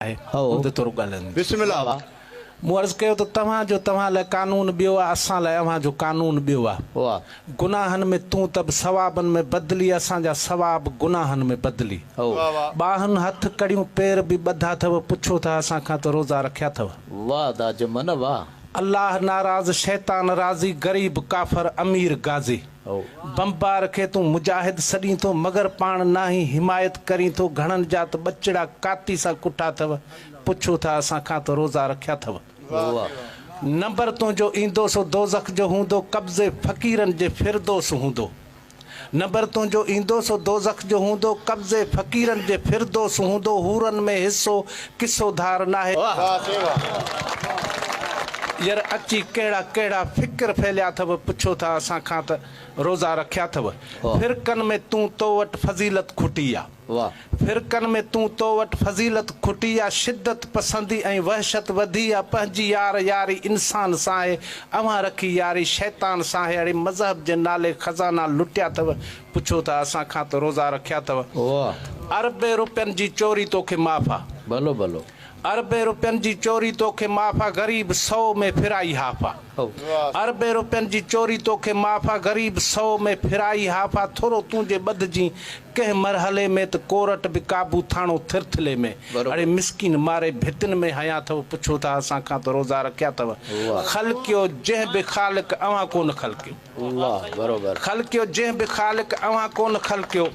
آهي ان تي ٿورو ڳالهائيندس. بسم الله. مون عرض ڪيو ته توهان جو توهان لاء قانون ٻيو آ، اسان لاء اوهان جو قانون ٻيو آ. گناهن ۾ تون ته به ثوابن ۾ بدلي، اسان جا ثواب گناهن ۾ بدلي. ٻانهن هٿ ڪڙيون پير به ٻڌا اٿو، پڇو ٿا اسان کان ته روزا رکيا اٿو. واه دا جمن واه. الله ناراض شيطان راضي، غريب ڪافر امير غازي. بمبار کي تون مجاهد سڏين ٿو، مگر پاڻ ناهين حمايت ڪرين ٿو، گهڻن جا ته ٻچڙا ڪاتي سان ڪٺا اٿو، پڇو ٿا اسان کان ته روزا رکيا اٿو. نمبر تنهنجو ايندو سو دوزخ جو هوندو، قبضي فقيرن جي فردوس هوندو. نمبر تنهنجو ايندو سو دوزخ جو هوندو، قبضي فقيرن جي فردوس هوندو، حورن ۾ حصو قصو ڌار ناهي. ير اچي ڪهڙا ڪهڙا فڪر ڦهليا اٿو، پڇو ٿا اسان کان ته روزا رکيا اٿو. فرقن ۾ تون تو وٽ فضيلت کٽي آ. فرقن ۾ تون تو وٽ فضيلت کٽي آ، شدت پسندي ۽ وحشت وڌي آ، پنهنجي يار ياري انسان سان آهي، اوهان رکي ياري شيطان سان آهي، اڙي مذهب جي نالي خزانا لٽيا اٿو، پڇو ٿا اسان کان ته روزا رکيا اٿو. اربين روپين جي چوري توکي معاف آ. ڀلو ڀلو. اربين روپين جي چوري توکي معاف آ، غريب سئو ۾ ڦرائي هاف آ. اربين روپين جي چوري توکي معاف آ، غريب سئو ۾ ڦرائي هاف آ، ٿورو تون جي ٻڌجين ڪنهن مرحلي ۾ ته ڪورٽ به قابو ٿاڻو ٿرٿلي ۾. اڙي مسڪين ماري ڀتين ۾ هنيا اٿو، پڇو ٿا اسان کان ته روزا رکيا اٿو. خلقيو جنهن به خالق اوهان ڪونه خلقيو. خلقيو جنهن به خالق اوهان ڪونه خلقيو.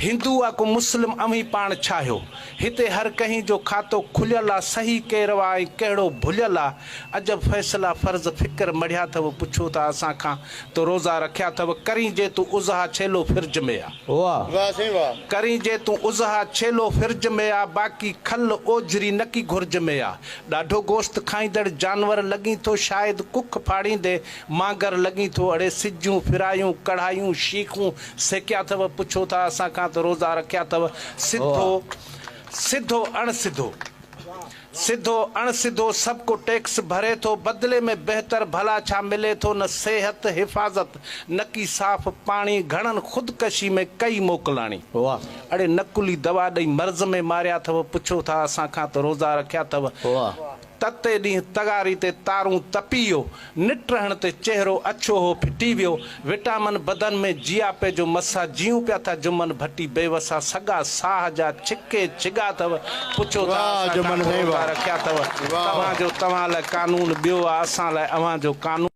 هندو آ ڪو مسلم اوهين پاڻ ڇاهيو. هتي هر ڪنهين جو کاتو کليل آ، صحيح ڪير آ ۽ ڪهڙو ڀليل آ. عجب فيصلا فرض فڪر مڙهيا اٿو، پڇو ٿا اسان کان ته روزا رکيا اٿو. ڪرين جي تون اضحيٰ ڇيلو فرج ۾ آ. ڪرين جي تون اضحيٰ ڇيلو فرج ۾ آ، باقي کل اوجهري نڪي گهرج ۾ آ. ڏاڍو گوشت کائيندڙ جانور لڳين ٿو، شايد ڪک ڦاڙيندي مانگر لڳين ٿو. اڙي سجون فرايون ڪڙهايون شيخون سيڪيا اٿو، پڇو ٿا اسان کان ته روزا رکيا اٿو. سڌو سڌو اڻ سڌو سڌو اڻ سڌو سڀ ڪو ٽيڪس ڀري ٿو، بدلي ۾ بهتر ڀلا ڇا ملي ٿو، نه صحت حفاظت نڪي صاف پاڻي، گهڻن خودڪشي ۾ ڪئي موڪلاڻي. اڙي نقلي دوا ڏئي مرض ۾ ماريا اٿو، پڇو ٿا اسان کان ته روزا رکيا اٿو. تتي ڏينهن تغاري تي تارون تپي ويو، نٽ رهڻ تي چهرو اڇو هو ڦٽي ويو، وٽامن بدن ۾ جياپي جو مسا، جيئون پيا ٿا جمن ڀٽي بيوسا، سڳا ساهه جا ڇڪي ڇڳا اٿو، پڇو ٿا اسان کان ته روزا رکيا اٿو، توهان جو توهان لاء قانون ٻيو آ، اسان لاء اوهان جو قانون.